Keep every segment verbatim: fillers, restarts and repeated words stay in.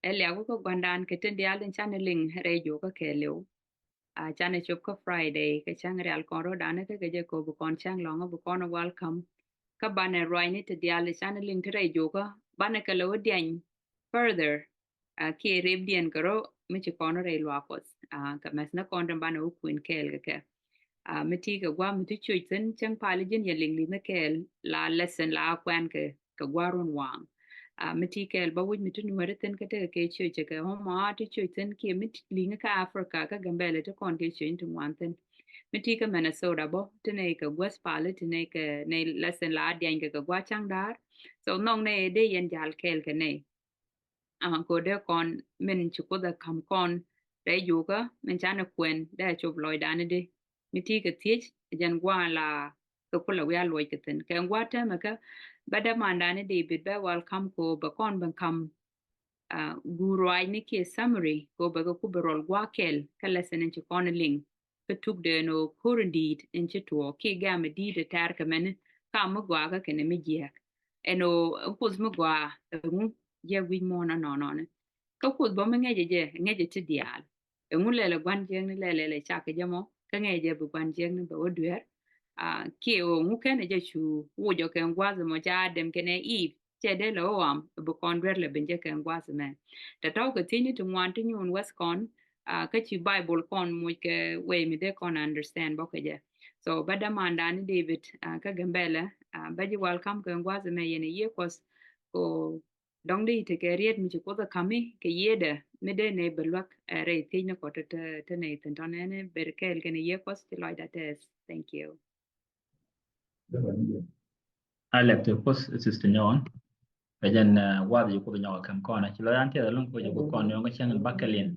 Ɛ liak wä kä gua̱ndan kɛ tin diaal tin canɛ liŋ rɛy juɔkä kɛɛliw. A canɛ cop kä Friday kɛ cäŋ rial kɔn rɔ danɛ kä kɛ jɛ ko bi kɔn cäŋ lɔŋä bi kɔn welcome. Kä banɛ ruacni ti diaal ti canɛ liŋ ti rɛy juɔkä banɛ kɛ lɛ wä diany further. A kiɛ rep diɛn kɛ rɔ mi ci kɔn rɛy luaak Kuɔth. A kɛ mɛth ni kɔn tin banɛ wä kuën kɛɛl kɛ kɛ. A mi ti kɛ gua̱a̱ mi ti cuc thin cäŋ pali ji̱n yɛ liŋ li̱th ni kɛɛl la lesson la kuɛn kɛ kɛ gua̱a̱r wun waŋ. A mi ti kɛɛl ba wi̱c mi ti nuɛri thin kä tekɛ kɛ cuc kɛ homa ti cuc thin kiɛ mi ti liŋi kä Africa kä Gambɛlɛ ti kɔn kɛ cuc ti ŋuan thin. Mi ti kɛ Minnesota bɔ ti nɛy kɛ guäth pali ti nɛy kɛ nɛy lesson la diany kɛ kɛ gua̱a̱r cäŋ da̱a̱r. So nhɔk nɛy dee yɛn jal kɛɛl kɛ nɛy. A ko dee kɔn min ci Kuoth ɛ ka̱m kɔn rɛy juɔkä min canɛ kuɛn dee cop lɔcdan i̱di. Mi ti kɛ thiec jɛn gua̱a̱ la kɛ kulɛ wiaa luɔc kɛ thin kɛ gua̱a̱ tɛmɛ kä bä dämandan i̱di bit bɛ welcome ko bɛ kɔn bɛ ka̱m. A guur ruacni kiɛ summary ko bɛ kɛ ku bɛ ruɔl gua̱a̱ kɛl kä lesson in ci kɔn liŋ. Kä tuk dee ɛn ɣöö ko̱r in di̱i̱t in ci tuɔɔk kiɛ gɛ̈m in di̱i̱t ɛ tɛ̈r kɛ mɛni kam mi gɔaa kä kɛnɛ mi jiääk. Ɛn ɣöö ɛn Kuoth mi gɔaa ɛŋu jiɛk wi̱c muɔ̱ɔ̱n anɔnɔni. Kä Kuoth bä mi ŋäcɛ jɛ ŋäcɛ ti diaal. Ɛŋu lɛl ɛ gua̱n jiäkni lɛl lɛl ɛ cak kɛ jɛ mɔ kä ŋäcɛ jɛ bi gua̱n jiäkni bɛ wä dueer. A kiɛ ɣöö ɛŋu kɛn ɛ jɛ cu wuc ɔ kɛ ɛn gua̱th ɛmɔ ca Adam kɛnɛ Eve. Cɛ dee lɛ wä wam bi kɔn duer lɛ ben jɛ kɛ ɛn gua̱th ɛmɛ. Tɛ tɔw kɛ thiecni ti ŋuan ti nyuun west kɔn. A kä ci Bible kɔn muc kɛ wee mi dee kɔn understand bɔ kɛ jɛ. So bä dämandan ni David a kä Gambɛlɛ a bä ji̱ welcome kɛ ɛn gua̱th ɛmɛ yɛn ɛ yiëë Kuɔth. Ko dɔ̱ŋ di tekɛ riet mi ci Kuoth ɛ ka̱mi kɛ yiëëdɛ mi dee nɛ bɛ luäk ɛ rɛy thiecni kɔ te te nɛ thin tɔn ɛn ber kɛɛl kɛn ɛ yiëë Kuɔth ci lɔcda tɛth. Thank you. A lɛk ti Kuoth sister Nyawan. Kɛ jɛn wath yi Kuoth nyɔk kɛm kɔn a ci lɔ yan tiɛth lɔŋ ko jɛ Kuoth kɔn yɔŋ kɛ cäŋ in bakɛl in.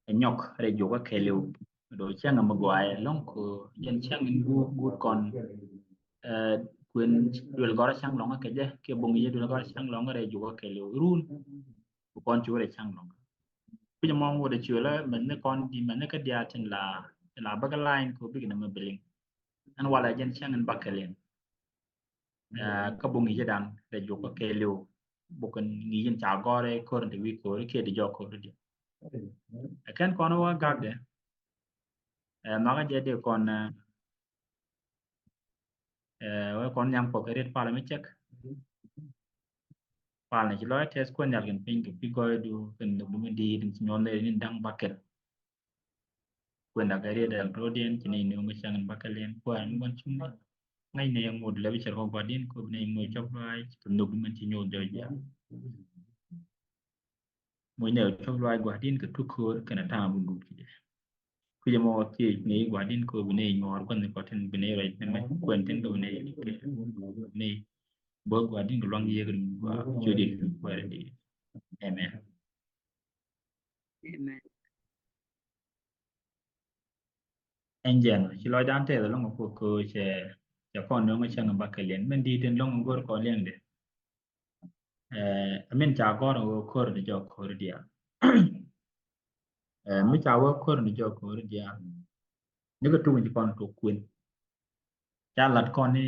Ɛ nyɔk rɛ juɔk kɛ kɛɛliw do cäŋ in mi gɔaa lɔŋ ko jɛn cäŋ in guut guut kɔn. Kuën duel gɔrɔ cäŋ lɔŋ kɛ jɛ kiɛ boŋ yɛ duel gɔrɔ cäŋ lɔŋ rɛ juɔk kɛ kɛɛliw run. Ku kɔn ci wä rɛ cäŋ lɔŋ. Kui̱ mɔ wä rɛ ci wä lɛ mɛn ni kɔn di mɛn ni kä diaal tin la tin la bäkɛ line ko bik ni mɛ biliŋ. Ɛn walɛ jɛn cäŋ in bakɛl in. Kä buk ŋi̱i̱cä dan rɛ juɔk kä kɛɛliw buk ŋi̱i̱cä in ca gɔrɛ ko̱r in te wi̱i̱ ko̱r kiɛ di jɔk ko̱r di. Ɛ kɛn kɔn wä gakdɛ. Ɛ nhɔakä jɛ di kɔn ɛ wä kɔn nhiam kɔk kɛ riet palɛ mi cɛk. Palɛ ni ci lɔc tɛth kuɛn nhial kɛn piny kɛ pi gɔy du kɛn ni bumi di din ci nyuɔl ni da̱ŋ bakɛl. Kuendɛ kɛ riet dɛl rodiɛn ci nɛy nööŋ kɛ cäŋ in bakɛl in kuɛn mi bän cuŋ ni ŋäc nɛy ŋot lɛ bi cɛr kɔ gua̱di̱n kop nɛy moc cɔp ruac kɛ nhök di mɛn ci nyuɔth jɔc jiath. Moc nɛy cɔp ruac gua̱di̱n kɛ tuk ko̱o̱r kɛnɛ ta̱a̱ bi guut kɛ jɛ. Kui̱c ɛmɔ thiec nɛy gua̱di̱n kop bi nɛy nyuɔɔr gua̱n ni kɔ tin bi nɛy ruac ni mɛ kuɛn tin kɛ bi nɛy kɛ nɛy both gua̱di̱n kɛ luaŋ yek ri gua̱ codit kuɛr di. Amen. Amen. Ɛn jɛn ci lɔcdan tɛth ɛlɔŋ ɛ Kuoth kɛ ɣöö cɛ cɛ kɔn nöŋ ɛ cäŋ ɛ bakɛl in min di̱i̱t in lɔŋ ɛ go̱r kɔn liɛŋdɛ. Ɛ min ca gɔr ɛ ɣöö ko̱r ni jɔk ko̱r diaal. Ɛ mi ca wee ko̱r ni jɔk ko̱r diaal. Ni kɛ tuk in ci kɔn tuk kuën. Ca lat kɔn ni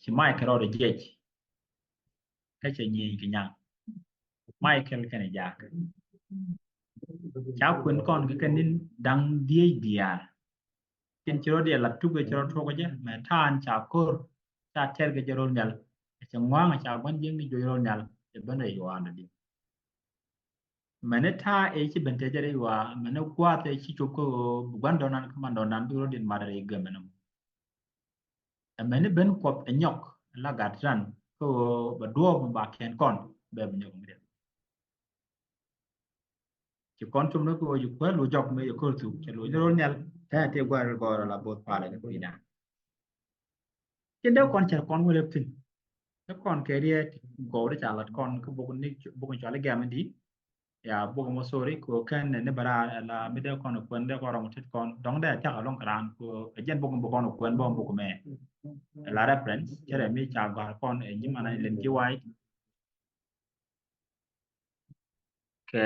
ci Michael rɔɔdɛ jiɛc. Kä cɛ nyieny kɛ nyaŋ. Michael kɛnɛ jaak. Ca kuën kɔn kɛ kɛ ni̱n da̱ŋ dhieec diaal. Tin ci rɔɔdiɛ lat tuk kɛ ci rɔɔd tuɔk kɛ jɛ mɛ ta̱a̱n ca ko̱r ca tɛr kɛ jɛ ro̱l nhial. Cɛ ŋua̱a̱ŋ ca gua̱n jiäkni juɔc ro̱l nhial cɛ ben rɛy yuaandɛ di. Mɛni ta̱a̱ ëë ci ben tɛcɛ rɛy waa mɛni gua̱a̱th ëë ci cop kä ɣöö bi gua̱n dɔ̱nan kä man dɔ̱nan bi rɔ̱diɛn mat rɛy gɛmɛn ɛmɔ. Ɛ mɛni ben Kuɔth ɛ nyɔk la gat ran kä ɣöö bɛ duɔɔp mi ba kɛn kɔn bɛ bi nyɔk mi rɛm. Ci kɔn cum ni kä ɣöö ci kuäär lo̱c jɔk mi yɛ ko̱r thuk cɛ lo̱c ni ro̱l nhial tɛ̱̈ɛ̱̈ tëë gua̱a̱r gɔɔr ala bo̱o̱th palɛ ni kui̱dan. Cin dee kɔn cɛ kɔn wä rep thi̱n. Te kɔn kɛ riet gɔw de ca lat kɔn kä buk ni buk ni cuali gɛm di. Ya buk mɔ sorry ko kɛn ni bara la mi dee kɔn kuɛn dee kɔn rɔm tit kɔn dɔŋ dee cak alɔŋ kɛ raan ko jɛn buk buk kɔn kuɛn bɔ buk mɛ. La reference cɛ rɛ mi ca gɔr kɔn ɛ nyi mana len ki wai. Kɛ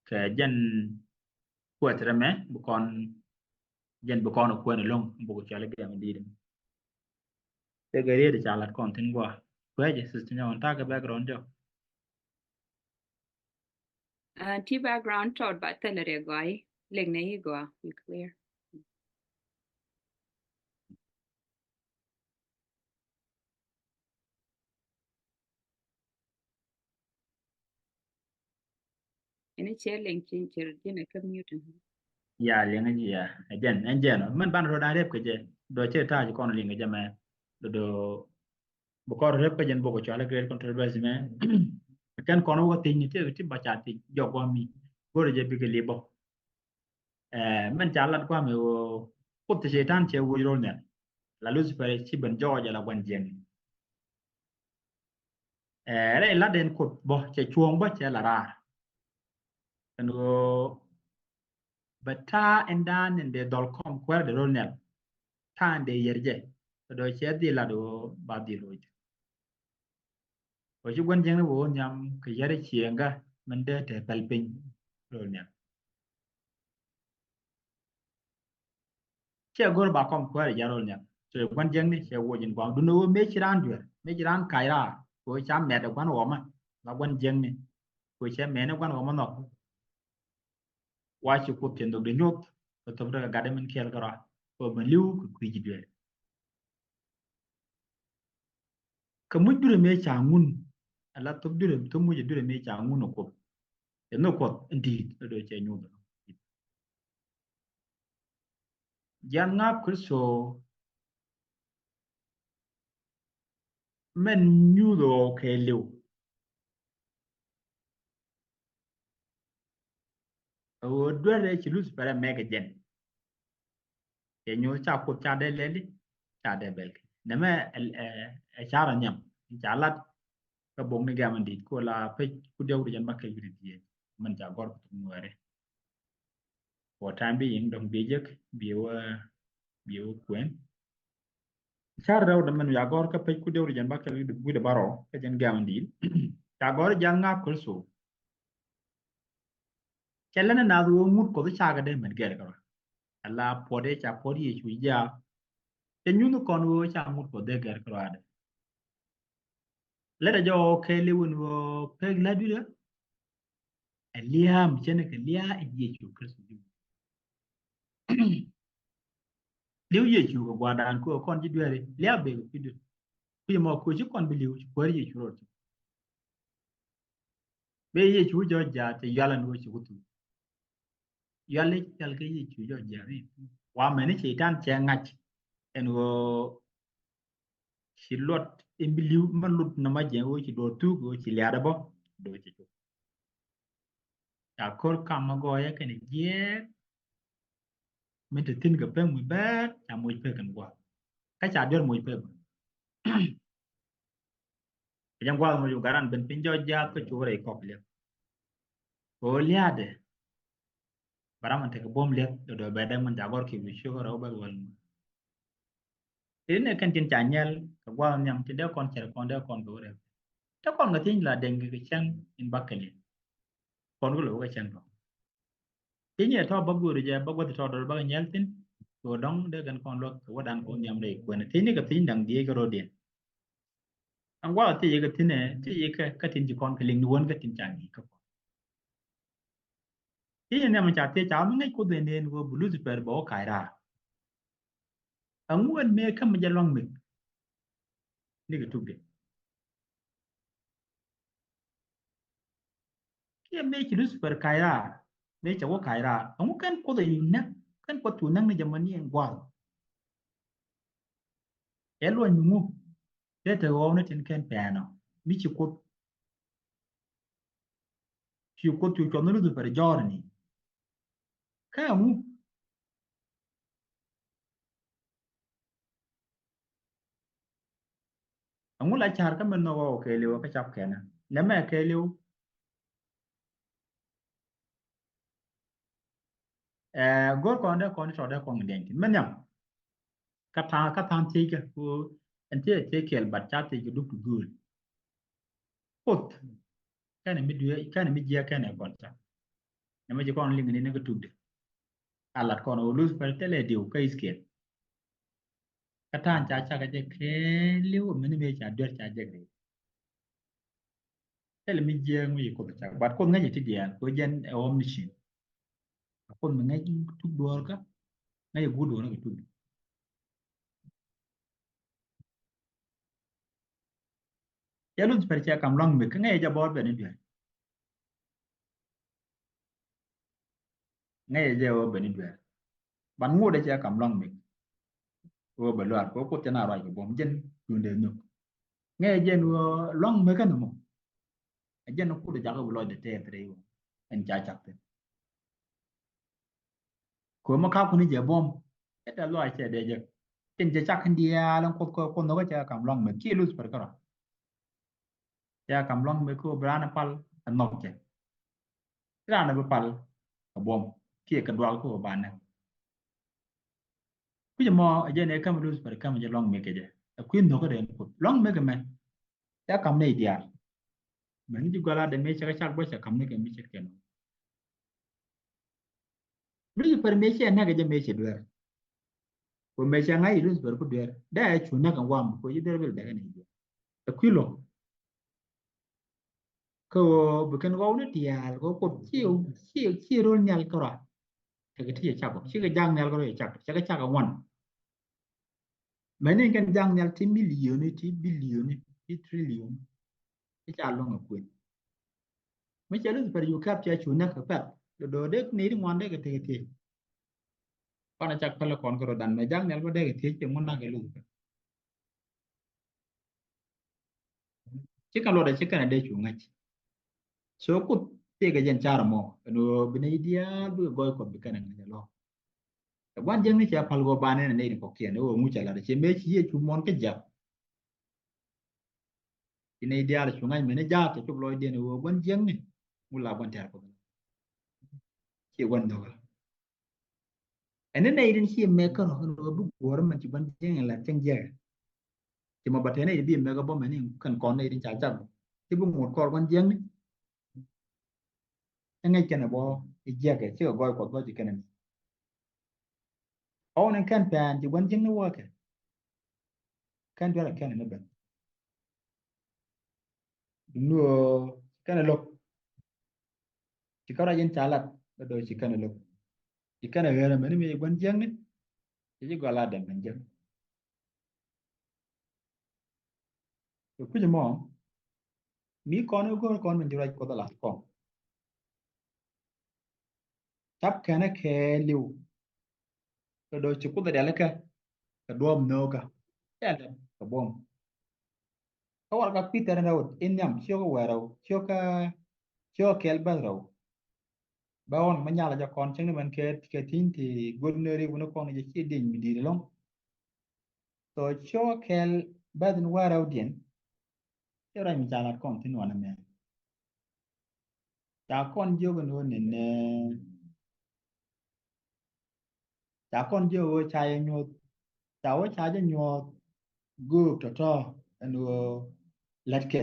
kɛ jɛn kuɛth rɛmɛ bi kɔn jɛn bi kɔn kuɛn ɛlɔŋ buk cuali gɛm di̱i̱t. Tëkɛ riet ca lat kɔn thi̱n gua̱a̱. Kuecɛ, Sister Nyɔn, ta̱a̱ kɛ background jɔ. Uh, ti background tɔt ba thilɛ rɛ gɔy. Lek nɛ yi gɔa, you clear. Ini cɛ liŋ ci cɛ ji̱n ɛ kä mute. Ya, liŋ ji̱ ya. Ɛ jɛn, ɛn jɛn. Mɛn ban rɔ dan rep kɛ jɛ. Dɔ cɛ ta̱a̱ ji̱ kɔn liŋ kɛ jɛ mɛ. Dɔ, dɔ, bi kɔn rep kɛ jɛn bok cɔal great controversy mɛ. Kɛn kɔn wä thi̱ny ni ti, ti ba ca thi̱ny. Jɔk wa mi. Go̱rɛ jɛ bikɛ li bɔ. Ɛ, mɛn ca lat guamɛ ɣöö Kuoth ti Cɛytan cɛ woc rol nhial. La Lucifer ci ben jɔɔc ala gua̱n jiɛŋ. Ɛ, rɛy lat ɛn Kuoth bä cɛ cuɔ̱ɔ̱ŋ bä cɛ la raar. Ɛn ɣöö bɛ ta̱a̱ ɛn daan ɛn dee dhɔl kɔm kuäär dee rol nhial. Ta̱a̱ ɛn dee yɛr jɛ. Kɛ dɔ̱ cɛ dhil lat ɣöö ba dhil roc. Wä ci gua̱n jiäkni wä wä nhiam kɛ yɛr cieŋkä min dee te päl piny rol nhiam. Cɛ go̱r ba kɔm kuäär jɛ rol nhiam. So gua̱n jiäkni cɛ woc in gua̱a̱ŋ duni wä mëë ci raan duer, mëë ci raan kac raar. Wä ca mɛt ɛ gua̱n ɣɔmä ba gua̱n jiäkni. Wä cɛ mɛni gua̱n ɣɔmä nhɔk. Wa ci Kuoth cɛ nhök di nyuɔth kɛ thop rɛ kɛ gat min kiɛl kɛ rɔa kɛ ben li̱w kɛ kui̱ ji̱ dueer. Kɛ muc durɛ mëë ca ŋun ala thop durɛ, thop muc durɛ mëë ca ŋun ɛ Kuoth. Cɛ nhök Kuɔth in di̱i̱t ɛ dɔ̱ cɛ nyuɔth. Jian ŋa̱p Kritho mɛn nyuuth ɣɔw kɛɛliw. Ɛ ɣöö duer ɛ ci Lucifer ɛ mɛk ɛ jɛn. Cɛ nyuuth ca Kuoth ca dee lɛli ca dee bɛl kɛ nɛmɛ ɛ, ɛ, ɛ carɛ nhiam. Ca lat kä bok ni gɛm in di̱i̱t ko la pec ku diɔk di jɛn ba kɛl wi̱ni diɛ. Mɛn ca gɔr ku thuk nuɛɛri. For time being dɔ̱ŋ bi jek bi wä, bi wä kuɛn. Car rɛw dämɛn wi̱i̱ a gɔ̱r kä pec ku dee wä ri jɛn ba kɛl wi̱i̱ dee bärɔw kä jɛn gɛ̈m in di̱i̱t. Ca gɔ̱r jiath ŋa̱a̱p Kritho. Cɛ lɛn in naath ɣöö ŋut Kuɔth cakɛ dee mɛn gɛr kärɔa. Ala puɔt ëë ca puɔt Yecu jiaak. Cɛ nyuth kɔn ɣöö ca ŋut Kuɔth dee gɛr kärɔa dee. Lɛt a jɔk kɛɛliw in ɣöö pek la̱t wi̱cdä. Ɛ lia̱a̱ mi cɛn kɛ lia̱a̱ in Yecu Kritho ji̱. Li̱w Yecu kɛ gua̱a̱r daan kɛ kɔn ji̱ dueeri lia̱a̱ bek kɛ pi̱i̱t. Kui̱ mɔ kui̱ ci kɔn bi li̱w ci kuäär Yecu rot. Bee Yecu jɔ̱ɔ̱c jaat cɛ yual ɛn ɣöö ci ku thuk. Yual i̱ cɔal kɛ Yecu jɔ̱ɔ̱c jaat i̱ wa mɛni Cɛytan cɛ ŋa̱c ɛn ɣöö ci luɔt in bi li̱w mɛ lut nɔmɔ jɛ ɣöö ci duɔth thuk ɣöö ci lia̱a̱dä bä. Do̱ ci cuk. Ca ko̱r kam mɛ gɔɔyä kɛnɛ jiɛɛk. Min te thi̱n kɛ pek mi bɛɛr ca moc pek kɛn gua̱a̱th. Kä ca duer moc pek. Kɛ jɛn gua̱a̱th moc garan ben piny jɔɔc jaath kä cu rɛy kɔk liɛp. Kɛ ɣöö lia̱a̱dɛ. Bɛ ram min tekɛ buɔ̱m liɛth dɔ̱dɔ̱ bɛ däk min ca gɔr kiɛ wi̱i̱ ciök rɛw bɛk wäl ŋuɔ̱t. Ti ni kɛn tin ca nyɛl kɛ gua̱a̱th nhiam ti dee kɔn cɛr kɔn dee kɔn kɛ wä rɛp. Te kɔn kɛ thieny la deŋ kɛ cɛn in bak kɛ liɛth. Kɔn kɛ lo̱k kɛ cɛn kɔn. Thieny yɛ tɔ̱ bak go̱o̱ri jɛ bak gua̱th tɔ̱ dɔr bak nyɛl thin. Kɛ wä dɔ̱ŋ dee kɛn kɔn luäk kɛ wä dan kɛ wä nhiam rɛy kuɛn thieny ni kɛ thieny da̱ŋ diee kɛ ro̱diɛn. Ɛn gua̱a̱th thiec yɛ kɛ thi̱n ɛ thiec yɛ kɛ kä tin ci kɔn kɛ liŋ ni wän kä tin ca ŋi̱i̱c kä kɔn. Ci jɛ nhiam ca thiec ca mi ŋäc Kuoth in den wä bi Lucifer bɛ wä ka̱c raar. Ɛŋu ɛn mëë kä mi jɛ luaŋ mik. Nikɛ tukdɛ. Kiɛ mëë ci Lucifer ka̱c raar mëë cɛ wä ka̱c raar ɛŋu kɛn Kuoth in näk kɛn Kuoth cu näk ni jɛ mani ɛn gua̱a̱th. Ɛ luɔny mi ŋu. Dee te ɣɔw ni tin kɛn pɛɛnɔ mi ci Kuoth. Ci Kuoth cu cuɔth ni Lucifer jɔɔr ni. Kä ɛŋu? Ɛŋu la ca̱r kä min nhɔk ɣɔw kɛɛliw kä cap kɛnä nɛmɛ kɛɛliw. Ɛ go̱r kɔn dee kɔn tɔt dee kɔn diɛny ti min nhiam. Kä tha̱a̱ŋ kä tha̱a̱ŋ thiec kä ko ɛn thiec thiec kɛɛl bat ca thiec kɛ duk ti gööl. Kuoth kɛnɛ mi duee kɛnɛ mi jiɛk kɛnɛ gɔl ca. Nɛ mi ci kɔn liŋ ni ni kä tukdɛ. A lat kɔn ɣöö Lucifer thilɛ diw kä Ezekiel. Kä ta̱a̱ŋ ca cakɛ jɛ kɛɛliw mini mëë ca duer ca jɛ kɛ. Thilɛ mi jiääk mi ci Kuoth cak, but Kuoth ŋäc ɛ ti diaal kɛ ɣöö jɛn ɛ omniscient. Ɛ Kuoth mi ŋäc tuk duɔ̱ɔ̱rkä, ŋäc ɛ guut duɔ̱ɔ̱rkä kɛ tuk. Cɛ Lucifer cɛ kam luaŋ mik kä ŋäc ɛ jɛ bä ben i̱ duer. Ŋäc ɛ jɛ ɣöö ben i̱ duer. Ban ŋot ɛ cɛ kam luaŋ mik ɣöö bɛ luaar kɛ ɣöö Kuoth cɛ na ruac kɛ buɔ̱m jɛn duundɛ nhök. Ŋäc ɛ jɛn ɣöö luaŋ mik kä ni mɔ. Ɛ jɛn ni Kuoth ɛ jakä bi lɔcdɛ tɛɛth rɛy ɣöö ɛn ca cak thi̱n. Kɛ ɣöö mi ka̱pkun i̱ jɛ buɔ̱m, ɛ tɛth lɔaac cɛ dee jek. Tin cɛ cak in diaal in Kuoth kɛ Kuoth nhök ɛ cɛ kam luaŋ mik kiɛ Lucifer kärɔa. Cɛ kam luaŋ mik kɛ ɣöö bi raan ɛ pal ɛ nhɔk jɛ. Ci raan ɛ bi pal kɛ buɔ̱m kiɛ kɛ dual kɛ ɣöö ba näk. Kui̱c ɛmɔ ɛ jɛn ɛ käm Lucifer käm jɛ luaŋ mik kɛ jɛ. Ɛ kui̱ nhökä dee in Kuoth luaŋ mik ɛmɛ. Cɛ kam nɛy diaal. Mɛni ji̱ gɔl Adam mëë cɛ kɛ cak bä cɛ kam ni kɛ mi ce̱tkɛ nɔ. Lucifer mëë cɛ näk ɛ jɛ mëë cɛ duer. Kɛ mëë cɛ ŋa̱c i̱ Lucifer ku duer dee ɛ cu näk ɛn wam kɛ ɣöö ji̱ duer bil däk ɛn i̱ duer. Ɛ kui̱ lo̱k. Kɛ ɣöö bi kɛn ɣɔw ni diaal kɛ ɣöö Kuoth ci ci ci ro̱l nhial kärɔa. Tekɛ ti cɛ cak ɔ cikɛ ja̱a̱k nhial kärɔa cɛ cak cɛ kɛ cak ɛ ŋuan. Mɛni kɛn ja̱a̱k nhial ti milioni ti bilioni ti trilioni. Ti ca luäŋ ɛ kuën. Mi cɛ Lucifer yu kɛp cɛ cu näk kɛ pɛth do̱do̱ dee ni ri ŋuan dee kɛ tekɛ thiec. Kɔn a cak pälɛ kɔn kɛ rɔ dan mɛ ja̱a̱k nhial bä dee kɛ thiec cɛ ŋun nak kɛ Lucifer. Ci kɛn luɔtdɛ ci kɛn a dee cu ŋäc. So Kuoth tëëkɛ jɛn car mɔ ɛn ɣöö bi nɛy diaal bikɛ gɔɔy Kuɔth bi kɛn a ŋäc alɔ. Ɛ gua̱n jiäkni cɛ pal ɣöö banɛ nɛy ni kɔkiɛn ɛ ɣöö ŋuc a lat cɛ mëë ci Yecu muɔ̱n kä jiäk. Ci nɛy diaal cu ŋa̱c mɛni jaak kɛ cop lɔcdiɛn ɛ ɣöö gua̱n jiäkni ŋu la gua̱n tɛ̈r Kuɔth. Ci gua̱n nhök. Ɛn ni nɛy tin ci mɛk kärɔ̱ ɛn ɣöö bi guɔ̱ɔ̱r mɛn ci gua̱n jiäkni la cäŋ jiäkɛ. Ci mɔ ba te nɛy ti bi mɛk kä bä mɛni kɛn kɔn nɛy tin ca cak bä ci bi ŋot kɔr gua̱n jiäkni. Ɛ ŋäc kɛn ɛ bɔ i̱ jiäkɛ cikɛ gɔɔy Kuɔth bä ci kɛn ɛ mi. Ɣɔw ni kɛn pɛn ci gua̱n jiäkni wäkɛ. Kɛn duer ɛ kɛn ɛ ni ben. Duŋni ɣöö ci kɛn ɛ lo̱k. Ci kärɔa ji̱n ca lat bɛ do̱ ci kɛn ɛ lo̱k. Ci kɛn ɛ ɣer ɛmɛni mi ci gua̱n jiäkni. Ci ji̱ gɔl Adam ben jiäk. Kɛ kui̱c ɛmɔ mi kɔn i̱ go̱o̱r kɔn min ci ruac Kuɔth a lat kɔn. Cap kɛn ɛ kɛɛliw. Kɛ do̱ ci Kuoth a dialikä kɛ duɔ̱ɔ̱p nhökä. Cɛ lɛp kɛ buɔ̱m. Kä walɛ ka kui̱ thɛrɛ rɛw in nhiam ciökä wɛɛrɛw ciökä ciökä kɛl bäth rɛw. Bä ɣɔn mɛ nyalä jɛ kɔn cäŋ ni mɛn kɛ kɛ ti̱ny ti go̱r ni ri wuni kɔn jɛ ci dieny mi di̱i̱t ɛlɔ̱ŋ. Tho ciökä kɛl bäth in wɛɛrɛw diɛn. Cɛ ruac mi ca lat kɔn thi̱n wanɛ mɛ. Ca kɔn jiök ɛn ɣöö nɛnɛ. Ca kɔn jiök ɣöö ca jɛ nyuɔ̱th. Ca wä ca jɛ nyuɔ̱th. Göök tɔ̱tɔ̱ ɛn ɣöö lätkɛ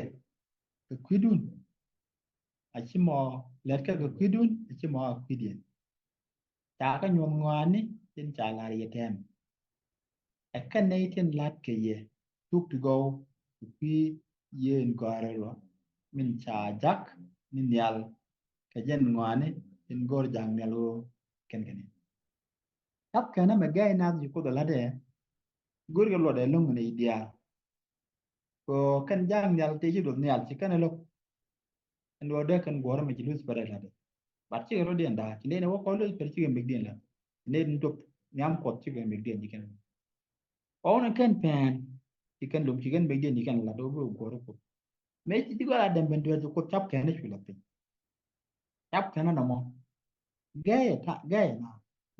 kɛ kui̱dun. A ci mɔ lätkɛ kɛ kui̱dun a ci mɔ a kui̱diɛn. Ca kɛ nyuɔ̱th ŋɔaani tin ca la̱r yɛ tɛm. Ɛ kɛn nɛy tin la̱t kɛ yɛ thuk ti gɔw kɛ kui̱ yeen gɔ̱a̱rä luɔ min ca jak ni nhial kɛ jɛn ŋɔaani tin go̱r jak nhial ɣöö kɛn kɛn. Tap kɛn ɛmɛ gɛy nath ci Kuoth ɛ la̱tdɛ go̱r kɛ luɔtdɛ lo̱ŋ ni i̱ diaal. Kɛ kɛn jak nhial tëë ci duɔth nhial ci kɛn ɛ lo̱k. Ɛn duɔ̱ɔ̱r dee kɛn guɔ̱ɔ̱r ɛmɛ ci Lucifer ɛ la̱tdɛ. But cikɛ rɔ̱diɛn da̱a̱ ci nɛy ni wä kɔn Lucifer cikɛ mekdiɛn la̱t. Ci nɛy ni tok nhiam Kuɔth cikɛ mekdiɛn ci kɛn. Ɣɔw ni kɛn pɛn ci kɛn lom ci kɛn mekdiɛn ci kɛn la̱t ɣöö bi guɔ̱ɔ̱r Kuɔth. Mëë ci ji̱ gɔaa la dɛm ben dueer ci Kuoth cap kɛn cu la̱t piny. Cap kɛn nɔmɔ gɛyɛ ta gɛyɛ na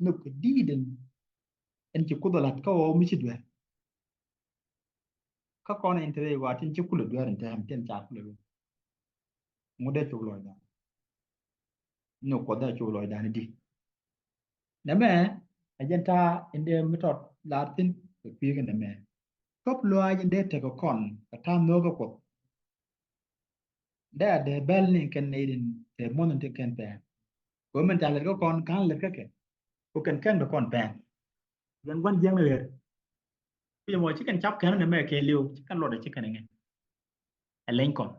nhök kɛ di̱i̱t ɛn. Ɛn ci Kuoth ɛ la̱t kä ɣɔw mi ci dueer. Kä kɔn in te rɛy ɣɔaa tin ci kulɛ dueer in tɛm tin ca kulɛ dueer. Ŋut dee cop lɔcdan. Nhök Kuɔth dee cop lɔcdan i̱di. Nɛmɛ ɛ jɛn ta̱a̱ in dee mi tɔt lar thi̱n kɛ kui̱ kɛ nɛmɛ. Cop lɔaac in dee tekɛ kɔn kɛ ta̱a̱ nhöökä Kuɔth. Dee a dee bɛl ni kɛn nɛy rin te muɔ̱nh in te kɛn pɛn. Kɛ ɣöö min ca lɛt kä kɔn ka̱n lɛt kä kɛ. Kɛ kɛn kɛn dee kɔn pɛn. Jɛn gua̱n jiäkni ɣer. Kui̱ mɔ ci kɛn cap kɛn nɛmɛ kɛɛliw ci kɛn luɔtdɛ ci kɛn ŋɛ. Ɛ leny kɔn.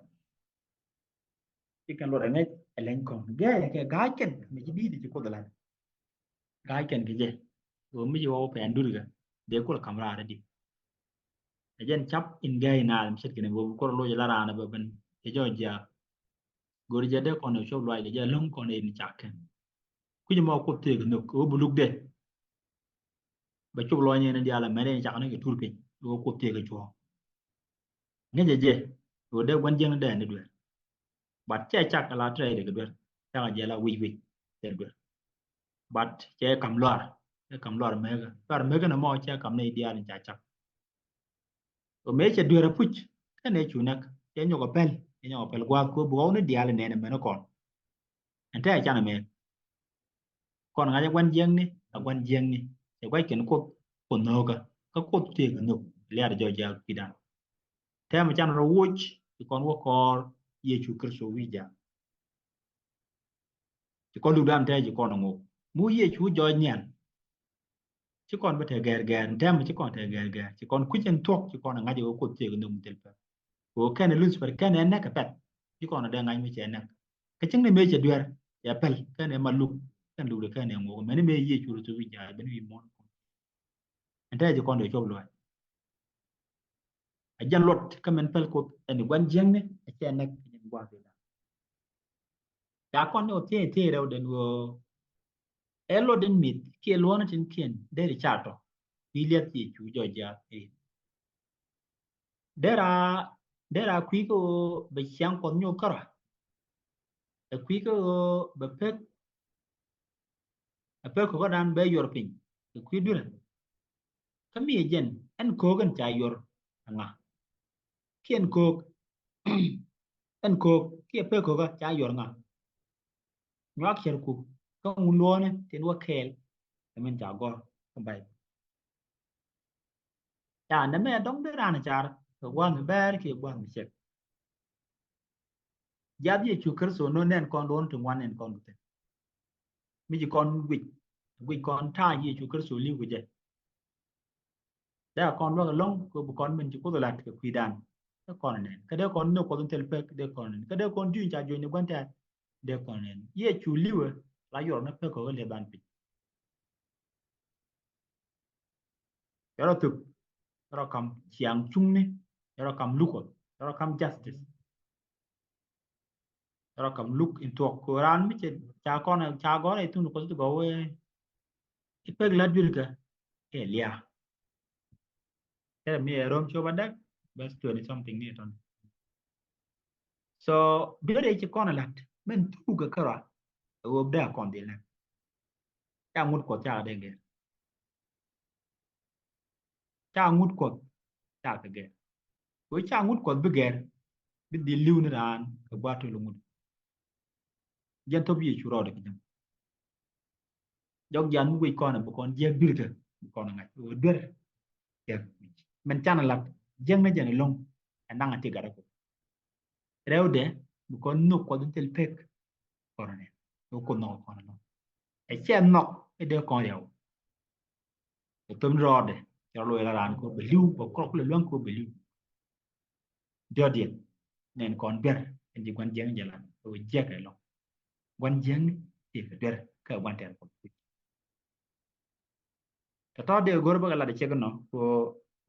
Kɛn luɔt ɛ ŋäc ɛ leny kɔn gɛɛ kɛ ga̱a̱c kɛn mi ci di̱i̱t ci Kuoth ɛ la̱t. Ga̱a̱c kɛn kɛ jɛ ɣöö mi ci wä wä pɛn dutkɛ dee kul kam raar ɛ di. Ɛ jɛn cap in gɛɛ in naath mi ce̱tkɛ ni ɣöö bi Kuoth ɛ loc ɛ la raan ɛ bɛ ben cɛ jɔɔc jiaath. Go̱ri jɛ dee kɔn ɛ cop luaac kɛ jɛ lo̱ŋ kɔn ɛ in cak kɛn. Kui̱c mɔ Kuoth tëëk nhök ɣöö bi luk dee bɛ cop luɔny in diaal ɛ mɛn in cak ni kɛ tur piny ɣöö Kuoth tëëk ɛ cuɔ̱ɔ̱ŋ. Ŋäcɛ jɛ ɣöö dee gua̱n jiäkni dee ni duer. But cɛ cak ala tɛrɛ dee kɛ duer. Cakɛ jɛ la wi̱c wi̱c dee duer. But cɛ kam luar, cɛ kam luar mekä. Luar mekä ni mɔ cɛ kam ni diaal in ca cak. Ɣöö mëë cɛ duer apuc kɛn ɛ cu näk, cɛ nyɔk a pɛl, cɛ nyɔk a pɛl gua̱a̱th Kuoth bi ɣɔw ni diaal in nɛn ɛ mɛn kɔn. Ɛn tɛ a can a mëë kɔn ŋa̱c ɛ gua̱n jiäkni, a gua̱n jiäkni cɛ gua̱c kɛn Kuoth, Kuoth nhöökä. Kä Kuoth tëëk nhök liaat jɔɔc jiaath kui̱dan. Tɛmɛ can rɔ woc ci kɔn wä kɔɔr Yecu Kritho wi̱i̱ ja̱a̱ŋ. Ci kɔn lukdan tɛ ci kɔn a ŋok mi wä Yecu jɔɔc nhial. Ci kɔn bä tɛ gɛr gɛr, tɛmɛ ci kɔn tɛ gɛr gɛr, ci kɔn kui̱c in thuɔ̱k, ci kɔn a ŋa̱c ɛ ɣöö Kuoth tëëk nhök mi thil pɛth. Ɣöö kɛn ɛ Lucifer kɛn ɛ näk kɛ pɛth, ci kɔn a dee ŋa̱c mi cɛ näk. Kä cieŋni mëë cɛ duer cɛ pɛl, kɛn ɛ ma luk, kɛn luk dee kɛn ɛ ŋok mɛni mëë Yecu Kritho wi̱i̱ ja̱a̱ŋ ben wi̱i̱ muɔ̱ɔ̱n. Ɛn tɛ ci kɔn dee cop luaac. A jɛn luɔt kä min päl Kuoth ɛn gua̱n jiäkni a cɛ näk kɛ jɛn gua̱a̱th in. Ca kɔn ni wä thiec thiec rɛw den ɣöö ɛ luɔt in mi̱th kiɛ luɔ̱ɔ̱n tin kiɛn deri ca tɔ wi̱i̱ liath Yecu jɔɔc jiaath in. Dera, dera kui̱ kä ɣöö bɛ ciaŋ Kuɔth nyok kärɔa. Ɛ kui̱ kä ɣöö bɛ pek, ɛ pek ko̱kädan bɛ yuɔr piny kɛ kui̱ dui̱rä. Kä mi ɛ jɛn ɛn ko̱o̱k ɛn ca yuɔr ɛ ŋa? Kiɛ ɛn ko̱o̱k, ɛn ko̱o̱k kiɛ pek ko̱kä ca yuɔr ŋa? Nyuak cärku kä ŋun luɔ̱ɔ̱ni tin wä kɛɛl kɛ min ca gɔ̱r kä Baibol. Ca nɛmɛ dɔ̱ŋ dee raan car kɛ gua̱a̱th mi bɛɛr kiɛ gua̱a̱th mi cɛk. Jiath Yecu Kritho nɔ nɛn kɔn luɔ̱ɔ̱n ti ŋuan nɛn kɔn kɛ thi̱n. Mi ci kɔn guic, guic kɔn ta̱a̱ Yecu Kritho li̱w kɛ jɛ. Dee a kɔn luäk ɛlɔ̱ŋ kɛ bi kɔn min ci Kuoth lat kɛ kui̱dan. Dee kɔn nɛn kä dee kɔn nhök Kuɔth in thil pek dee kɔn nɛn kä dee kɔn juny ca juny ni gua̱n tɛ̈r. Dee kɔn nɛn Yecu li̱wɛ la yuɔr ni pek kɛ ɣöö liɛth ban piny. Cɛ rɔ thuk, cɛ rɔ kam ciaŋ cuŋni, cɛ rɔ kam luk Kuɔth, cɛ rɔ kam justice. Cɛ rɔ kam luk in thuɔk kɛ raan mi cɛ ca kɔn ca gɔr ɛ thun Kuɔth ti gɔw ɛ i pek la dui̱r kɛ ɛ lia. Kɛ mi ɛ Rom cop adek, verse twenty something ni tɔn. So duer ɛ ci kɔn ɛ lat min thuk kɛ kärɔa ɛ ɣöö dee a kɔn dhil nɛ. Ca ŋut Kuɔth ca kɛ dee gɛr. Ca ŋut Kuɔth ca kɛ gɛr. Wee ca ŋut Kuɔth bi gɛr bi dhil li̱w ni raan kɛ gua̱a̱th töl ŋut. Jɛn thop Yecu rɔɔdɛ kɛ jɛn. Jɔk jiath mi wec kɔn bi kɔn jiäk dui̱rkä bi kɔn ŋa̱c ɣöö duer. Jiäk min can lat jiäk ni jɛn ɛlɔ̱ŋ ɛ naŋ a ti gat a Kuoth. Rɛwdɛ bi kɔn nhök Kuɔth in thil pek. Kɔn nɛ ɣöö Kuoth nhɔk kɔn ɛlɔ̱ŋ. Ɛ cɛ nhɔk ɛ dee kɔn riaw. Ɛ thop ni rɔɔdɛ cɛ rɔ loc la raan kɛ ɣöö bɛ li̱w bɛ kɔrɔk lɛ luäŋ kɛ ɣöö bɛ li̱w. Diɔ̱ɔ̱diɛn nɛn kɔn duer ɛn ji̱ gua̱n jiäkni jɛ lat ɣöö jiäk ɛlɔ̱ŋ. Gua̱n jiäkni tëëkɛ duer kä gua̱n tɛɛr kɔn kuc. Tɔ̱tɔ̱ dee go̱r bä kɛ lat ɛ cek inɔ kɛ ɣöö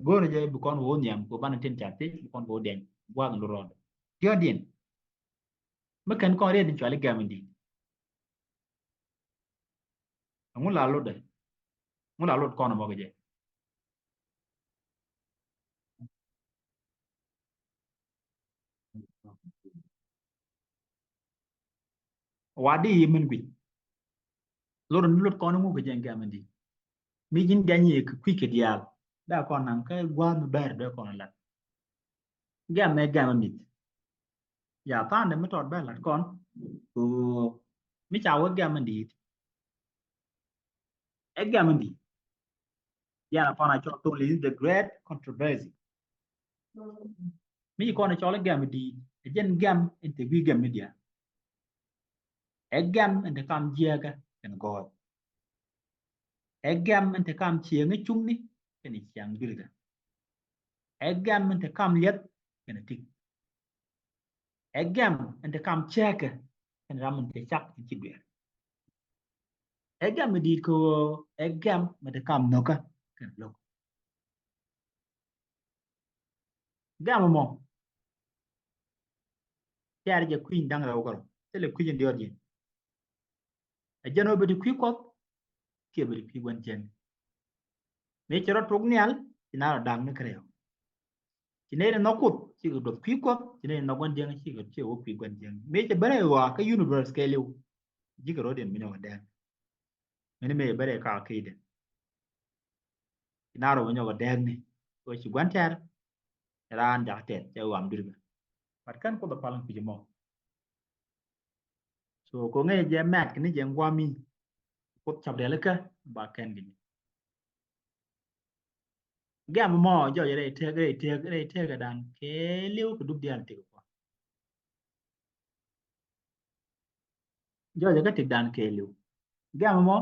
go̱r jɛ bi kɔn wä nhiam kɛ ɣöö banɛ tin ca thiec bi kɔn kɛ wä diany gua̱a̱th in rɔɔdɛ. Diɔ̱ɔ̱diɛn mi kɛn kɔn riet in cuali gɛm in di̱i̱t. Ɛŋu la lotdɛ? Ɛŋu la lot kɔn ɛmɔ kɛ jɛ? Wa di yi min guic. Lot ni lot kɔn ŋu kɛ jɛ gɛm in di̱i̱t. Mi ji̱n gɛny yi kɛ kui̱ kɛ diaal. Dee kɔn naŋ kä gua̱a̱th mi bɛr dee kɔn lat. Gɛm mɛ gɛm mɛ mi̱th. Ya tha̱a̱ŋdɛ mi tɔt bɛ lat kɔn. Ko mi ca wä gɛm in di̱i̱t. Ɛ gɛm in di̱i̱t. Yan a pan a cɔl thol in the great controversy. Mi ci kɔn a cɔl ɛ gɛm in di̱i̱t ɛ jɛn gɛm in te gui̱ gɛm mi diaal. Ɛ gɛm in te kam jiɛɛkä kɛn gɔɔy. Ɛ gɛm in te kam cieŋ i̱ cuŋni kɛn i̱ ciaŋ bilkä. Ɛ gɛm in te kam liɛth kɛn i̱ tik. Ɛ gɛm in te kam cäkä kɛnɛ ram in te cak in ci duer. Ɛ gɛm in di̱i̱t kɛ ɣöö ɛ gɛm in te kam nhökä kɛnɛ lo̱k. Gɛm mɔ tɛɛr jɛ kui̱ny da̱ŋ rɛw kärɔ thilɛ kui̱ny in diɔt yɛn. Ɛ jɛn ɣöö bi ti kui̱ Kuɔth kiɛ bi ti kui̱ gua̱n cieŋ. Mëë cɛ rɔ tok nhial ci na rɔ da̱ŋ ni kärɛw. Ci nɛy ni nhɔk Kuoth cikɛ duɔth kui̱ Kuɔth, ci nɛy ni nhɔk gua̱n cieŋ cikɛ, cikɛ wä kui̱ gua̱n cieŋ. Mëë cɛ ben rɛy ɣɔaa kä universe kɛɛliw, ji̱ kɛ rɔ̱diɛn mi nyɔk kɛ dɛɛk. Mini mëë cɛ ben rɛy kakä kecdɛ, ci na rɔ bi nyɔk kɛ dɛɛk ni kɛ ɣöö ci gua̱n tɛr raan jakä tɛth cɛ ɣɔam dui̱r bɛ. But kɛn Kuoth ɛ pal in kui̱c ɛmɔ. So kɛ ɣöö ŋäcɛ jɛ mɛt kɛ ni jɛ ŋuami, Kuoth cap rialikä ba kɛn kɛ ni. Gɛm mɔ jɔɔc rɛy tëk, rɛy tëk, rɛy tëk dan kɛɛliw kɛ dup diaal tëk kɔn. Jɔɔc kä tëk dan kɛɛliw. Gɛm mɔ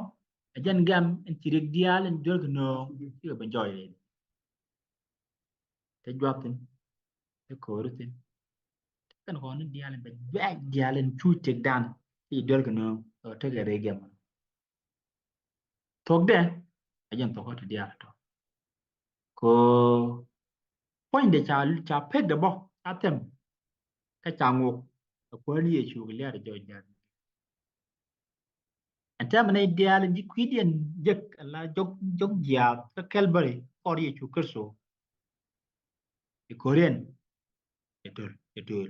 ɛ jɛn gɛm in ci riɛk diaal in duel kɛ nööŋ cikɛ ben jɔɔc rɛy. Te juath thi̱n, te ko̱o̱ri thi̱n. Te kɛn kɔn ni diaal in bɛ juac diaal in cu tëk dan ci duel kɛ nööŋ ɔ tekɛ rɛy gɛm. Thuɔ̱kdɛ a jɛn thuɔ̱kä ti diaal tɔ. Kɛ puɔ̱nydɛ ca, ca pekdɛ bä ca thɛm kä ca ŋok ɛ Kuäär ni Yecu kɛ lia̱a̱dɛ jɔɔc diaal. Ɛn täämɛ nɛy diaal in ji̱ kui̱diɛn jek ala jɔk, jɔk jiaath kä Calvary kɔr Yecu Kritho. I̱ ko̱riɛn ɛ töl, ɛ töl.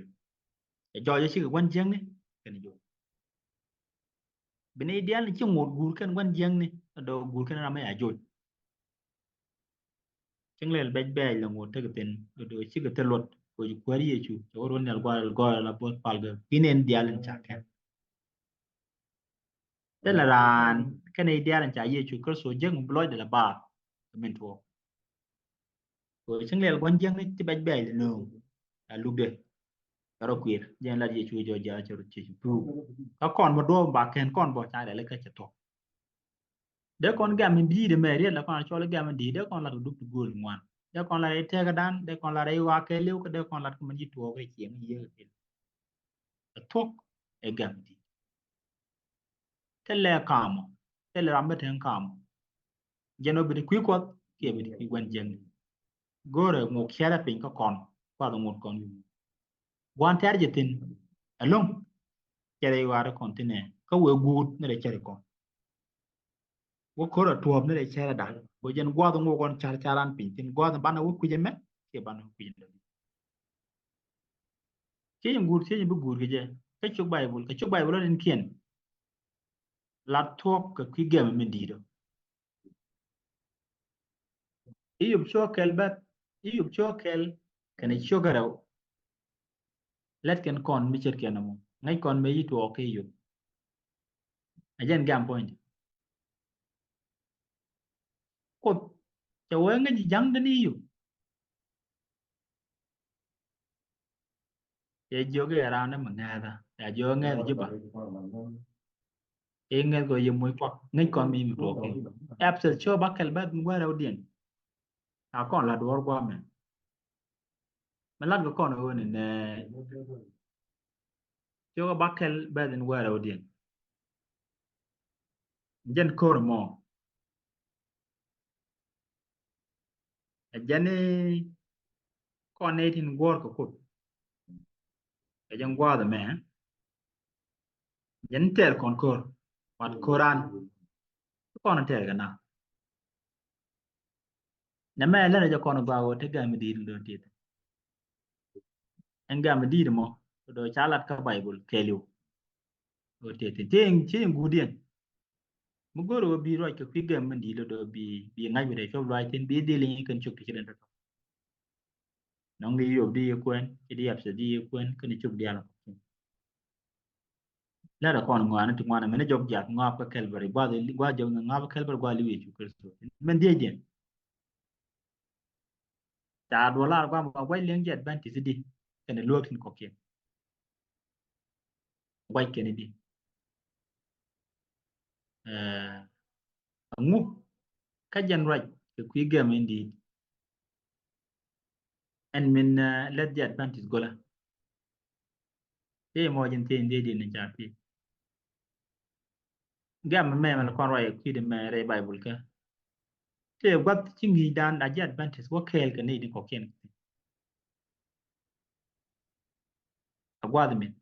Ɛ jɔɔc ɛ cikɛ gua̱n jiäkni kɛn jɔɔc. Bi nɛy diaal ni ci ŋot guur kɛn gua̱n jiäkni, ɛ dɔ̱ guur kɛn ram ɛ a joc. Cieŋ lɛl bɛc bɛɛc lɛ ŋot tekɛ thi̱n, ɛ dɔ̱ cikɛ thil luɔt kɛ Kuäär Yecu cɛ wä ruɔ̱n nhial gua̱a̱r gɔ̱a̱r la bo̱o̱th palkä ki̱n ɛn diaal in ca kɛn. Thilɛ raan kɛn i̱ diaal in ca Yecu Kritho jek mi bi lɔcdɛ la baar kɛ min tuɔɔk. Kɛ cieŋ lɛl gua̱n jiäkni ti bɛc bɛɛc lɛ nööŋ a lukdɛ. Kɛ rɔ kuir jɛn lat Yecu jɔɔc jiath cɛ rɔ ciec puk. Kä kɔn bä duɔ̱ɔ̱p ba kɛn kɔn bä ca lɛl kä cɛ thuɔ̱k. Dee kɔn gɛm in di̱i̱t ɛmɛ riet la kɔn a cɔl i̱ gɛm in di̱i̱t, dee kɔn lat kɛ dup ti gööl ŋuan. Dee kɔn lat rɛy tëkädan, dee kɔn lat rɛy ɣɔaa kɛɛliw, kä dee kɔn lat kɛ min ci tuɔɔk rɛy cieŋ yiëë kɛ pil. Ɛ thuɔ̱k ɛ gɛm in di̱i̱t. Thilɛ kamɔ, thilɛ ram mi te kamɔ. Jɛn ɔ bi ti kui̱ Kuɔth kiɛ bi ti kui̱ gua̱n jiäkni. Go̱o̱rɛ ŋok cɛrɛ piny kä kɔn, kuath ŋot kɔn wi̱i̱. Gua̱n tɛr jɛ thi̱n ɛlɔ̱ŋ. Cɛrɛ i̱ wa̱rɛ kɔn thi̱n ɛ kä wee guut ni rɛ cɛrɛ kɔn. Wä ko̱r a tuɔɔp ni rɛ cɛrɛ da̱ŋ. Wä jɛn gua̱th ŋok kɔn car caran piny thi̱n gua̱th banɛ wä kui̱c ɛmɛ kiɛ banɛ wä kui̱c ɛmɛ. Ciec in guur, ciec in bi guur kɛ jɛ kä cuk Baibul, kɛ cuk Baibul ɔ tin kiɛn. Lat thuɔ̱k kɛ kui̱ gɛm min di̱i̱t ɔ. Iyop cio̱k kɛl bɛth, Iyop cio̱k kɛl kɛnɛ cio̱k kɛ rɛw. Lɛt kɛn kɔn mi ce̱tkɛ nɔmɔ, ŋäc kɔn mëë ci tuɔɔk kɛ Iyop. Ɛ jɛn gɛm puɔ̱nydɛ. Kuoth cɛ wee ŋäc ja̱ŋ den Iyop. Cɛ jiök i̱ ɛ raan ni mi ŋɛ̈tha, cɛ jiök ŋɛ̈th ji̱ ba. I̱ ŋɛ̈th kɔ yɛ moc kuak, ŋäc kɔn mi mi tuɔɔk kɛ. Ɛpɛth cio̱k bäkɛl bɛth mi gua̱a̱r rɛwdiɛn. A kɔn la duɔ̱ɔ̱r gua̱a̱mɛ. Mi lat kɛ kɔn ɣöö ni nɛ. Cio̱k bäkɛl bɛth in gua̱a̱r rɛwdiɛn. Jɛn ko̱r mɔ. Ɛ jɛn i̱ kɔn nɛy tin guɔ̱ɔ̱r kɛ Kuoth. Ɛ jɛn gua̱a̱th ɛmɛ. Jɛn tɛɛr kɔn ko̱r. Wat ko̱ran. Kɔn tɛɛr kɛ na. Nɛ mɛ lɛn ɛ jɛ kɔn gɔaa ɣöö te gam mi di̱i̱t in do̱n ti̱i̱t. Ɛn gam mi di̱i̱t mɔ do̱ ca lat kä Baibul kɛɛliw. Ɣöö ti̱i̱t ti̱i̱t ci in guudiɛn. Mi go̱o̱r ɣöö bi ruac kɛ kui̱ gɛm mi di̱i̱t lɔ do̱ bi, bi ŋa̱c bi rɛy cuɔp luaac thi̱n bi dhil i̱ kɛn cuk ti ci den tɔ̱tɔ̱. Nɔŋ di Iyop di yɛ kuɛn, ci di Ɛpɛth di yɛ kuɛn, kɛn cuk diaal. Lɛr ɛ kɔn ŋɔaani ti ŋuan ɛmɛn jɔk jiath ŋɔap kä Calvary, guath, guath jɔk ŋɔap kä Calvary, guath liw Yecu Kritho. Mɛn diecdiɛn. Ca duɔlar guam a guac liɛŋ jɛ Adventist di kɛn luäk tin kɔkiɛn. Guac kɛn di. Ɛɛ, aŋu kä jɛn ruac kɛ kui̱ gɛm in di̱i̱t. Ɛn min, ɛɛ, lɛth jɛ Adventist gɔlä. Tëë mɔ ji̱n thiec in dee di̱n ni ca thiec. Gɛm mɛ mɛ lɛ kɔn ruac ɛ kui̱dɛ mɛ rɛy Baibol kä. Tëë gua̱th ci ŋi̱i̱cdan a ji̱ Adventist wä kɛɛl kɛ nɛy tin kɔ̱kiɛn. A gua̱th min.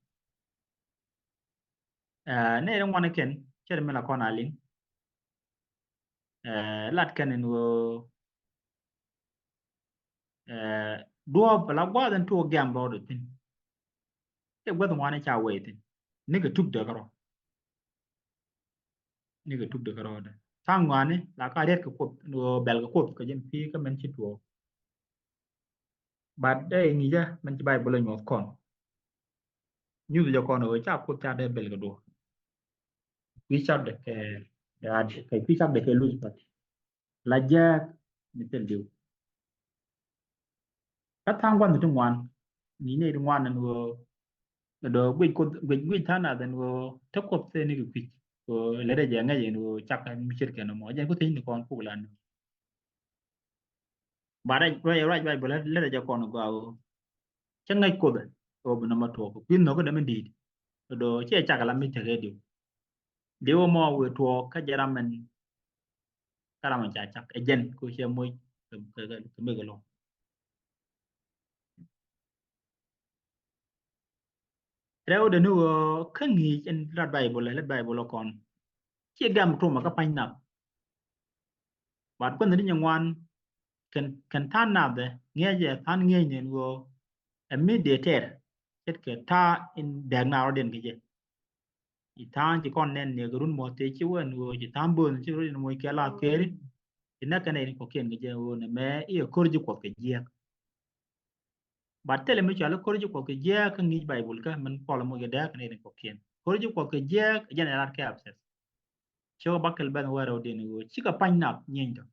Ɛ, nɛy ti ŋuan kɛn, cɛ ri mi la kɔn a liŋ. Ɛ, lat kɛn in ɣöö, ɛ, duɔ̱ɔ̱p la gua̱a̱th in tuɔɔk gɛm rɔɔdɛ thi̱n. Cɛ gua̱th ŋuani ca wee thi̱n. Nikɛ tuk dee kärɔ̱. Nikɛ tuk dee kärɔ̱ dee. Tha̱a̱ŋ ŋuani la ka riɛt kɛ Kuoth in ɣöö bɛl kɛ Kuoth kɛ jɛn pi̱i̱ kä mɛn ci tuɔɔk. But dee ŋi̱i̱cä mɛn ci Baibol ɛ nyuɔth kɔn. Nyuth jɛ kɔn ɣöö ca Kuoth ca dee bɛl kɛ duɔ̱ɔ̱r. Kui̱ cakdɛ kɛ, kɛ, kɛ kui̱ cakdɛ kɛ Lucifer. La jääk ni thil diw. Kä tha̱a̱ŋ gua̱n ti ŋuan. Ni nɛy ti ŋuan ni ɣöö dɔ̱ guic Kuoth, guic, guic tha̱a̱ŋ nath ɛn ɣöö te Kuoth thil ni kɛ kui̱c. Ɣöö lɛ dee jɛ ŋäc ɛn ɣöö cak mi ce̱tkɛ nɔmɔ. Jɛn Kuoth thiec ni kɔn puk la ni. Ba rɛc, rɛc, rɛc, rɛc, bä lät, lät rɛc jɛ kɔn gɔaa ɣöö cä ŋäc Kuoth ɛ ɣöö bi nɔmɔ tuɔɔk kui̱ nhɔk dämi di̱i̱t. Dɔ̱ cɛ cak la mi tekɛ diw. Diw mɔ wëë tuɔɔk kä jɛ ram mɛn, kä ram mɛn ca cak ɛ jɛn kɛ cɛ moc kɛ, kɛ, kɛ, kɛ mek ɛlɔ̱ŋ. Rɛw dee ni ɣöö kä ŋi̱i̱c in lat Baibol, lat Baibol kɔn. Ciɛ gɛm tumä kä pa̱ny nath. But kuänh ni nyɛ ŋuan kɛn, kɛn tha̱a̱ŋ nath ɛ ŋi̱eec ɛ tha̱a̱ŋ ŋi̱eec ni ɛn ɣöö ɛ mi dee tɛr ce̱tkɛ ta̱a̱ in dɛɛk na rɔ̱diɛn kɛ jɛ. Ci tha̱a̱ŋ ci kɔn nɛn ni kɛ run mɔ tëë ci wä ɛn ɣöö ci tha̱a̱ŋ bööth ci rɔ̱diɛn moc kɛ lath kɛɛri. Ci näk kɛn ɛ in kɔ̱kiɛn kɛ jɛ ɣöö nɛ mɛ i̱ ɛ ko̱r ji̱ Kuɔth kɛ jiääk. But thilɛ mi cɔal i̱ ko̱r ji̱ Kuɔth kɛ jiääk kä ŋi̱i̱c Baibol kä min Puɔl moc kɛ dääk kɛ nɛy tin kɔ̱kiɛn. Ko̱r ji̱ Kuɔth kɛ jiääk ɛ jɛn ɛ lat kɛ Ɛpɛthɛth. Cio̱k bäkɛl bɛ̈th wäl rɛw diɛn ɣöö cikɛ pa̱ny nath nyieeny tɔ̱.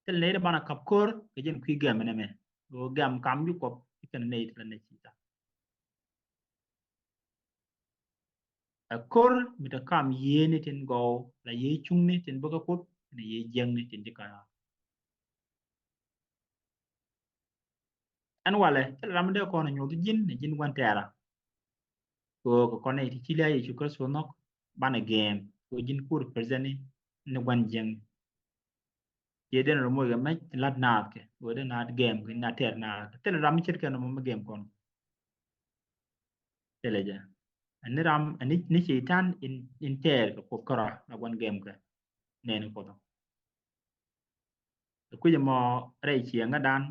Thilɛ nɛy ti banɛ kap ko̱r kɛ jɛn kui̱ gɛm ɛn ɛmɛ. Ɣöö gɛm kam ji̱ Kuɔth ci kɛn nɛy ti la nɛy ci tha̱a̱ŋ. Ɛ ko̱r mi te kam yiëëni tin gɔw la yiëë cuŋni tin bäkä Kuoth ni yiëë jiäkni tin ci ka̱n. Ɛn walɛ thilɛ ram mi dee kɔn nyuɔth ji̱n ni ji̱n gua̱n tɛɛra. Kɛ ɣöö kɛ kɔn nɛy ti ci lia̱a̱ Yecu Kritho nhɔk banɛ gɛɛm kɛ ɣöö ji̱n kur present ni gua̱n jiäkni. Ciɛ den rɔ moc kɛ mec lat naath kɛ ɣöö den naath gɛɛm kɛ na tɛɛr naath kɛ thilɛ ram mi ce̱tkɛ nɔmɔ mi gɛɛm kɔn. Thilɛ jɛ. Ani ram ani ni Cɛytan in, in tɛɛr kɛ Kuoth kärɔa la gua̱n gɛɛm kɛ nɛɛni Kuoth. Kɛ kui̱c ɛmɔ rɛy ciɛŋädan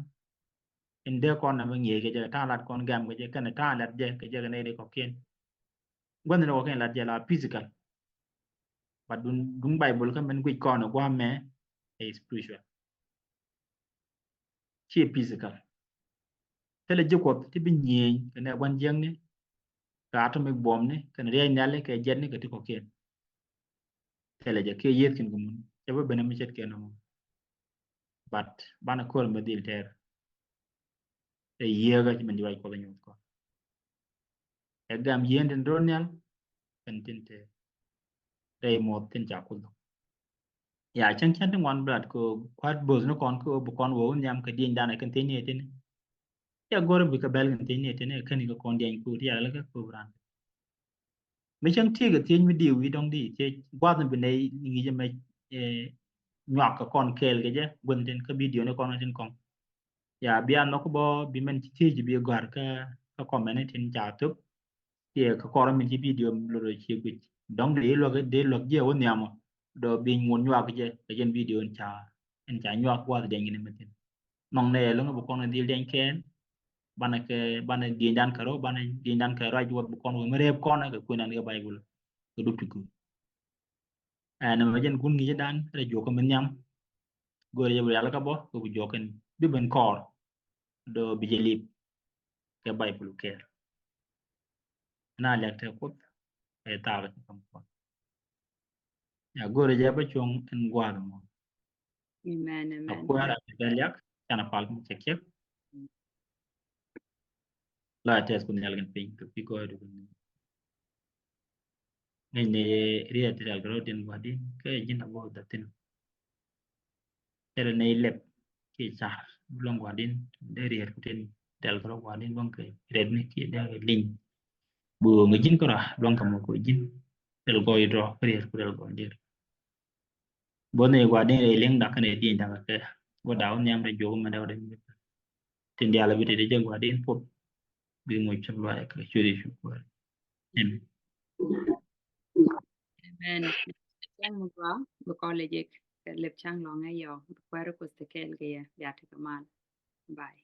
in dee kɔn nɛmɛ ŋi̱eec kɛ jɛ kɛ ta̱a̱ lat kɔn gɛm kɛ jɛ kɛnɛ ta̱a̱ lat jɛ kɛ jɛ kɛ nɛy dee kɔ̱kiɛn. Gua̱n ni kɔ̱kiɛn lat jɛ la physical. But duŋ, duŋ Baibol kä min guic kɔn ɛ gua̱a̱mɛ ɛ spiritual. Ciɛ physical. Thilɛ ji̱ Kuɔth ti bi nyieny kɛ nɛ gua̱n jiäkni kɛ atomic bomb ni kɛnɛ riɛc nhiali kɛ jɛtni kɛ ti kɔ̱kiɛn. Thilɛ jɛ kiɛ yieth kɛn kɛ mun cɛ bi ben mi ce̱tkɛ nɔmɔ. But banɛ ko̱r mi dhil tɛɛr. Ɛ yiëëkä ci min ji̱ ruac Kuɔth ɛ nyuɔth kɔn. Ɛ gam yieen tin do̱r nhial kɛn tin te rɛy muɔth tin ca Kuoth. Ya cäŋ cäŋ ti ŋuan blat kɛ kua̱t bo̱th ni kɔn kɛ bi kɔn wä wä nhiam kɛ dieny danɛ kɛn thiecni ɛ tini. Cɛ go̱r bi kɛ bɛl kɛn thiecni ɛ tini ɛ käni kɛ kɔn dieny kut ya lɛ kɛ kop ran. Mi cäŋ tiek ɛ thiec mi diw i̱ dɔ̱ŋ di thiec gua̱th ni bi nɛy ŋi̱i̱c ɛmɛ nyuak kɛ kɔn kɛɛl kɛ jɛ gua̱th ni tin kä bidio ni kɔn tin kɔn. Ya bia nhɔk bä bi mɛn ci thiec bi gɔ̱a̱r kä, kä kɔmɛn ni tin ca thop. Kiɛ kä kɔr min ci bidio lotdɔ ci guic dɔ̱ŋ dee luäk dee luäk jiɛ wä nhiamɔ. Dɔ bi ŋun nyuak jɛ kɛ jɛn bidio in ca, in ca nyuak gua̱th dɛny gini mi thin. Nɔŋ nɛ lo̱ŋ bi kɔn dhil dɛny kɛɛl. Banɛ kɛ, banɛ dieny dan kɛ rɔ, banɛ dieny dan kɛ rɔ a juɔt bi kɔn wä mi rɛɛp kɔn kɛ kuinan kɛ Baibol kɛ dup ti guur. Ɛn ɛmɛ jɛn gun ŋi̱i̱cä dan rɛ juɔk kɛ mi nhiam. Go̱o̱rɛ jɛ bi rial kä bɔ kɛ bi juɔk kɛn bi ben kɔɔr. Dɔ bi jɛ lip kɛ Baibol kɛɛr. Na liak tɛ Kuoth ɛ thaak ti kam kɔn. Ya go̱o̱rɛ jɛ bä cuɔ̱ŋ ɛn gua̱a̱th mɔ. Amen, amen. Akuɛɛr a ti dɛl yak canɛ pal mi cɛ kiɛk. La tɛth kun nhial kɛn piny kɛ pi gɔɔy du kun. Ŋäcni riet ti rial kɛ rɔ din gua̱din kɛ ji̱n a go̱o̱r dhathin. Cɛ rɛ nɛy lɛp kiɛ car bi luäŋ gua̱din dee riet ku tin rial kɛ rɔ gua̱din luäŋ kɛ riet ni kiɛ dee kɛ li̱ny. Bi ɣöö ŋäc ji̱n kärɔa luaŋ kɛ mɔ kɛ ji̱n. Rɛl gɔɔy drɔ kä riet ku rɛl gɔɔy dir. Bo̱th ni gua̱di̱n rɛy liŋ dak kɛnɛ dieny dak kɛ wä dak wä nhiam rɛy juɔk mɛ dɛw rɛy. Tin diaal bi ti di jɛ gua̱di̱n puɔth. Bi ŋuc cä luac kɛ cuɛ di cu kuäär. Amen. Amen. Cäŋ mi gɔaa bi kɔlɛ jek kɛ lep cäŋ lɔŋ ɛ yɔ bi kuäär Kuoth ti kɛɛl kɛ yɛ bia tekɛ mal. Bye.